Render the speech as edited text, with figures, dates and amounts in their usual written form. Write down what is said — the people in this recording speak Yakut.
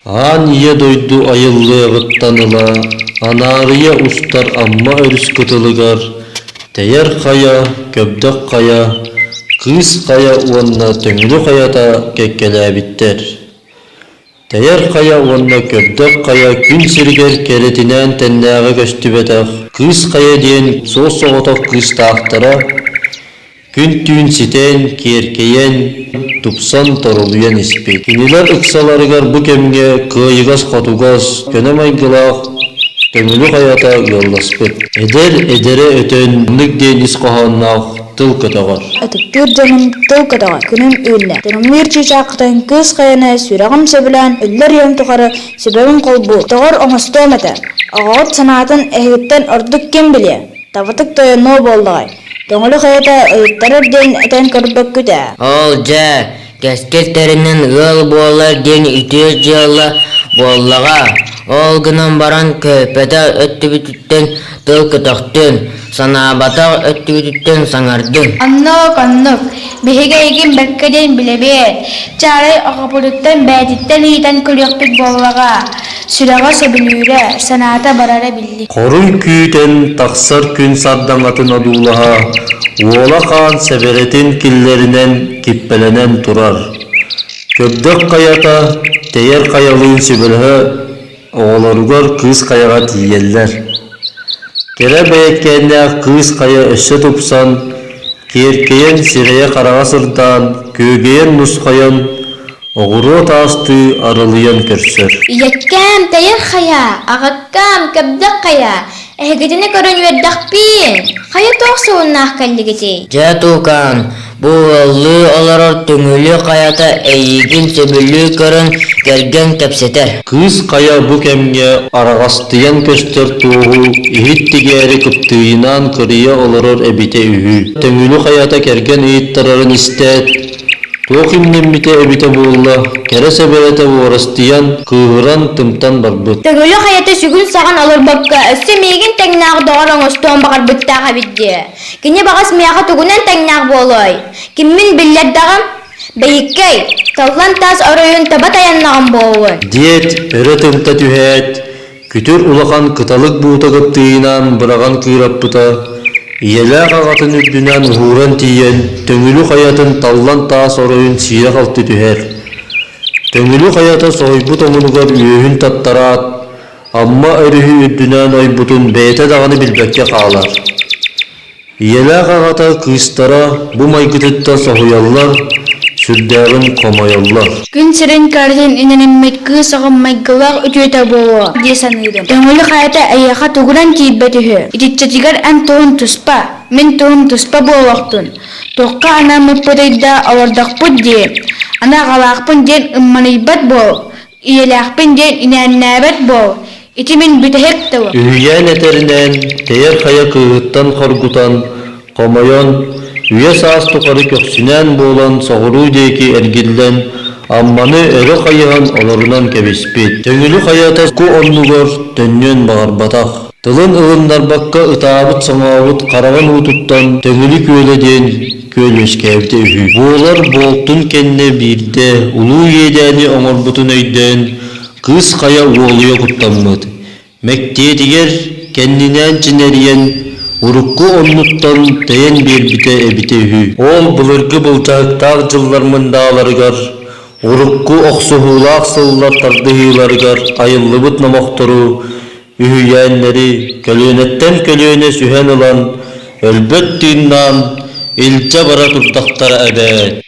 Аан ийэ дойду айыллыаҕыттан ыла анаарыйа устар Амма өрүс кытылыгар Тэйэр Хайа, Көбдөх Хайа, Кыыс Хайа уонна Төҥүлү Хайата кэккэлээбиттэр. Тэйэр Хайа уонна Көбдөх Хайа күн сиригэр кэрэтинээн тэннээҕэ көстүбэтэх Кыыс Хайа диэн суос-соҕотох кыыстаахтара Күн-түүн ситэн, киэркэйэн, тупсан, торолуйан испит. Кинилэр ыксаларыгар бу кэмҥэ кыайыгас-хотугас, көнө майгылаах Төҥүлү хайата ыалласпыт. Эдэр эдэрэ өтөн оннук диэн ис хоһоонноох тыл көтөҕөр. Ытыктыыр дьонум тыл көтөҕөр. Күнүм үүннэ. Тырымныыр чыычааххытын кыыс хайаны сүрэҕим сөбүлээн өллөр үйэм тухары сүбэбин холбуу. Доҕор оҥостуом этэ. Оҕоҕут санаатын эһигиттэн ордук ким билиэ? Табатык тойоннуо буоллаҕай. Төҥүлү хайата ыйыттарар диэн этэн көрбөккүт ээ. Ол дьэ, кэскил тэринэн ыал буолар диэн үтүө дьыала буоллаҕа. Ол гынан баран көһүппэтэх өттүбүтүттэн тыл көтөхтүн, санаабатах өттүбүтүттэн саҥардын. Оннук, оннук. Биһиги эйигин бэркэ диэн билэбит. Чаарай оҕобутуттан бэйэтиттэн ыйытан көрүөхпүт буоллаҕа. Сүрэҕэ сөбүлүүрэ, санаата барара биллэр. Хоруй күүтэн тахсар күн сардаҥатын одуулаһа, уола хаан сэбэрэтин киллэринэн киппэлэнэн турар. Көбдөх хайата тэйэр хайалыын сүбэлэһэ оҕолоругар Кыыс Хайаҕа тиийэллэр. Кэрэ бэйэккээннээх Кыыс Хайа өссө тупсан, киэркэйэн сирэйэ-хараҕа сырдаан, күөгэйэн-нусхайан, оҕуруо таастыы арылыйан көрсөр. Ийэккээм тэйэр хайа, аҕаккаам көбдөх хайа, эһигитини көрөн үөрдэхпиин, хайа туох суһуннаах кэллигитий? Дьэ, Тукаан, бу ыаллыы олорор Төҥүлү хайата эйигин сөбүлүү көрөн кэргэн кэпсэтэр. Кыыс Хайа бу кэмҥэ араҕастыйан көстөр туоһу иһит тигээри кыптыыйынаан кырыйа олорор эбитэ үһү. Төҥүлү Хайата кэргэн ыйыттарарын истээт, туох имнэммитэ эбитэ буолла, кэрэ сэбэрэтэ уорастыйан, кыыһыран, тымтан барбыт. Төҥүлү Хайата сүгүн-саҕан олорбокко, өссө миигин тэҥнээх доҕор оҥостуон баҕарбыттаах эбит дии. Кини баҕас миэхэ тугунан тэҥнээх буолуой? Киммин биллэрдэҕим? Бэйиккэй, таллан таас оройун таба тайаннаҕым буолуон. Диэт, өрө тымта түһээт, күтүр улахан кыталык буута кыптыыйынан быраҕан кыыраппыта, ийэлээх аҕатын үрдүнэн уһууран тиийэн, Төҥүлү хайатын таллан таас оройун сиирэ-халты түһэр. Төҥүлү хайата соһуйбут омунугар үөһүн таттараат, Амма өрүһү үрдүнэн ойбутун бэйэтэ даҕаны билбэккэ хаалар. Ийэлээх аҕата кыыстара бу майгытыттан соһуйаллар, сүрдээҕин хомойоллор. Күн сирин кэрэтин иҥэриммит кыыс оҕом майгылаах үтүөтэ буолуо дии саныырым. Төҥүлү хайата эйиэхэ тугунан тиийбэт үһү. Итиччэтигэр эн туһун туспа, мин туһум туспа буолуохтун. Туохха анаммыппытый да олордохпут дии. Аны аҕалаахпын диэн ымманыйбат буол. Ийэлээхпин диэн инээннээбэт буол, ити мин бүтэһик тылым. Үһүйээн этэринэн, Тэйэр Хайа кыыһыттан хоргутан, хомойон, үйэ-саас тухары көхсүнээн буолан соҕуруу диэки эргиллэн, Амманы өрө хайыһан олорунан кэбиспит. Төҥүлү хайата ку оннугар төннүөн баҕарбатах. Тылын ылыннарбакка ытаабыт-соҥообут хараҕын уутуттан Төҥүлү күөлэ диэн күөл үөскээбитэ үһү. Буолар буолтун кэннэ биирдэ улуу иэдээни оҥорбутун өйдөөн, Кыыс Хайа уолуйа куттаммыт. Мэктиэтигэр кэннинээн чинэрийэн, урукку оннуттан тэйэн биэрбитэ эбитэ үһү. Ол былыргы былдьаһыктаах дьыллар мындааларыгар, урукку охсуһуулаах сыллар тардыһыыларыгар айыллыбыт номохтору үһүйээннэри көлүөнэттэн көлүөнэ сүһэн ылан, өлбөт тыыннаан илдьэ бара турдахтара эбээт.